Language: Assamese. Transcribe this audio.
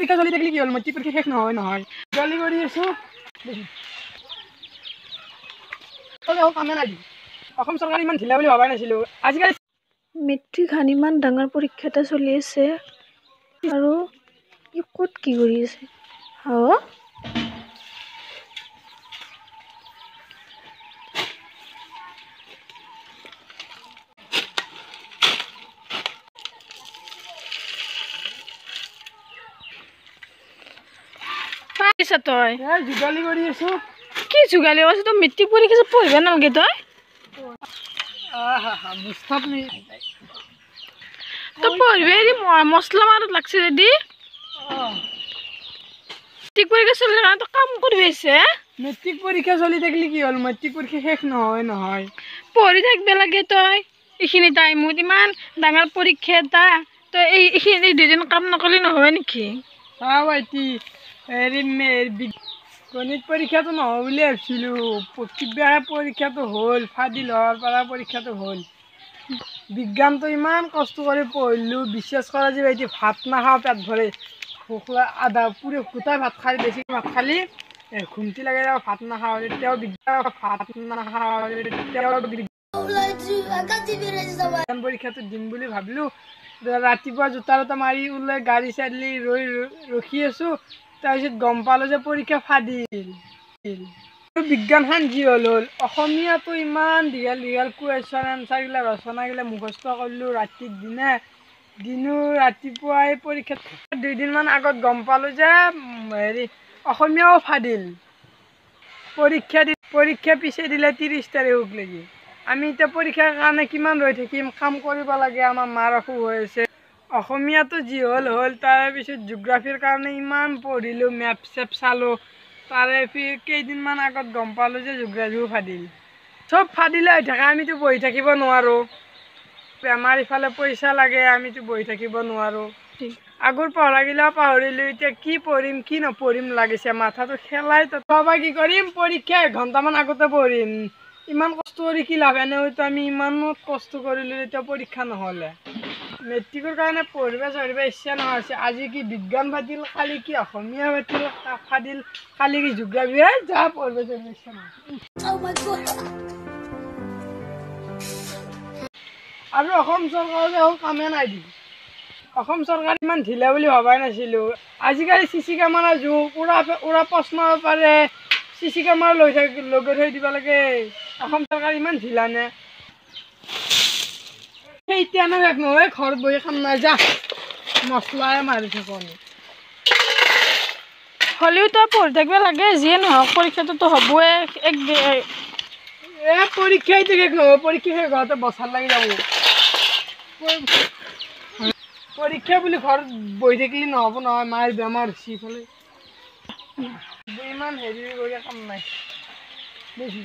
পৰীক্ষা চলি থাকিলে কি হ'ল, মেট্ৰিক পৰীক্ষা শেষ নহয় নহয়। গালি কৰি আছোঁ, কামে নাই। অসম চৰকাৰ ইমান ঢিলা বুলি ভবাই নাছিলোঁ। আজিকালি মেট্ৰিক হান ইমান ডাঙৰ পৰীক্ষা এটা চলি আছে আৰু ই ক'ত কি কৰি আছে? হা, তই যোগালি কৰি আছো। কি যোগালি কৰিছ তই? মেট্ৰিক পৰীক্ষা পঢ়িব নালাগে তই? তই পঢ়িবি হেৰি মছলা মাৰত লাগছে যদি। মেট্ৰিক পৰীক্ষা চলি কাৰণে তই কাম কৰিবি আহিছে? মেট্ৰিক পৰীক্ষা চলি থাকিলে কি হ'ল, মেট্ৰিক পৰীক্ষা শেষ নহয় নহয়। পঢ়ি থাকিব লাগে তই এইখিনি টাইমত, ইমান ডাঙৰ পৰীক্ষা এটা, তই এইখিনি দুদিন কাম নকৰিলে নহয় নেকি? চাওঁ ভাইটি, হেৰি গণিত পৰীক্ষাটো নহ'ব বুলি ভাবিছিলোঁ, কিবা পৰীক্ষাটো হ'ল, ফাদিল হোৱাৰ পৰা পৰীক্ষাটো হ'ল। বিজ্ঞানটো ইমান কষ্ট কৰি পঢ়িলোঁ, বিশ্বাস কৰা যে ভাইটি ভাত নাখাওঁ পেট ভৰে, ভোক আধা পুৰি গোটাই ভাত খাই, বেছি ভাত খালি ঘুমটি লাগে, ভাত নাখাওঁ তেতিয়াও বিজ্ঞান ভাত নাখাওঁ তেতিয়াও বিজ্ঞান পৰীক্ষাটো দিম বুলি ভাবিলোঁ। ৰাতিপুৱা জোতা দুটা মাৰি ওলাই গাড়ী চালি ৰৈ ৰখি আছোঁ, তাৰপিছত গম পালোঁ যে পৰীক্ষা ফাদিল। বিজ্ঞানখন যি হ'ল হ'ল, অসমীয়াটো ইমান দীঘল দীঘল কুৱেশ্যন এনচাৰগিলা ৰচনাগিলা মুখস্থ কৰিলোঁ ৰাতিৰ দিনে দিনো, ৰাতিপুৱাই পৰীক্ষা দুইদিনমান আগত গম পালোঁ যে হেৰি অসমীয়াও ফাদিল। পৰীক্ষা পিছে দিলে 30 তাৰিখক লাগি। আমি এতিয়া পৰীক্ষাৰ কাৰণে কিমান ৰৈ থাকিম, কাম কৰিব লাগে, আমাৰ মাৰ অসুখ হৈ আছে। অসমীয়াটো যি হ'ল হ'ল, তাৰপিছত জিঅ'গ্ৰাফীৰ কাৰণে ইমান পঢ়িলোঁ, মেপ চেপ চালোঁ, তাৰে কেইদিনমান আগত গম পালোঁ যে জিঅ'গ্ৰাফীও ফাদিল। চব ফাদিলে হৈ থাকে, আমিতো বহি থাকিব নোৱাৰোঁ। বেমাৰ ইফালে পইচা লাগে, আমিতো বহি থাকিব নোৱাৰোঁ। আগৰ পঢ়াগিলাও পাহৰিলোঁ, এতিয়া কি পঢ়িম কি নপঢ়িম লাগিছে, মাথাটো খেলাই। তথাপি কি কৰিম, পৰীক্ষা এঘণ্টামান আগতে পঢ়িম, ইমান কষ্ট কৰি কি লাভ? এনেওতো আমি ইমানত কষ্ট কৰিলোঁ, এতিয়া পৰীক্ষা নহ'লে। মেট্ৰিকৰ কাৰণে পঢ়িব চঢ়িব ইচ্ছা নহৈছে। আজি কি বিজ্ঞান ফাদিল, কালি কি অসমীয়া ফাদিল, ফাদিল কালি কি জিঅ'গ্ৰাফী, যা পঢ়িব চঢ়িব ইচ্ছা নহয়। আৰু অসম চৰকাৰে দেখোন কামে নাই দি। অসম চৰকাৰ ইমান ঢিলা বুলি ভবাই নাছিলোঁ। আজিকালি চি চি কেমেৰা যুগ, উৰা প্ৰশ্ন পাৰে, চি চি কেমেৰা লৈ থাক লগাই থৈ দিব লাগে। অসম চৰকাৰ ইমান ঢিলা নে? এতিয়া শেষ নহয়, ঘৰত বহি কাম নাই, যা মছলাই মাৰি থাকোঁ আমি। হ'লেও তই পঢ়ি থাকিব লাগে, যিয়ে নহওক পৰীক্ষাটোতো হ'বই। এক এই পৰীক্ষাইতো শেষ নহ'ব, পৰীক্ষা শেষ হোৱাতে বছৰ লাগি যাব। পৰীক্ষা বুলি ঘৰত বহি থাকিলে নহ'ব নহয়, মাৰ বেমাৰ হৈছে ইফালে, ইমান হেৰি কৰি কাম নাই। বেছি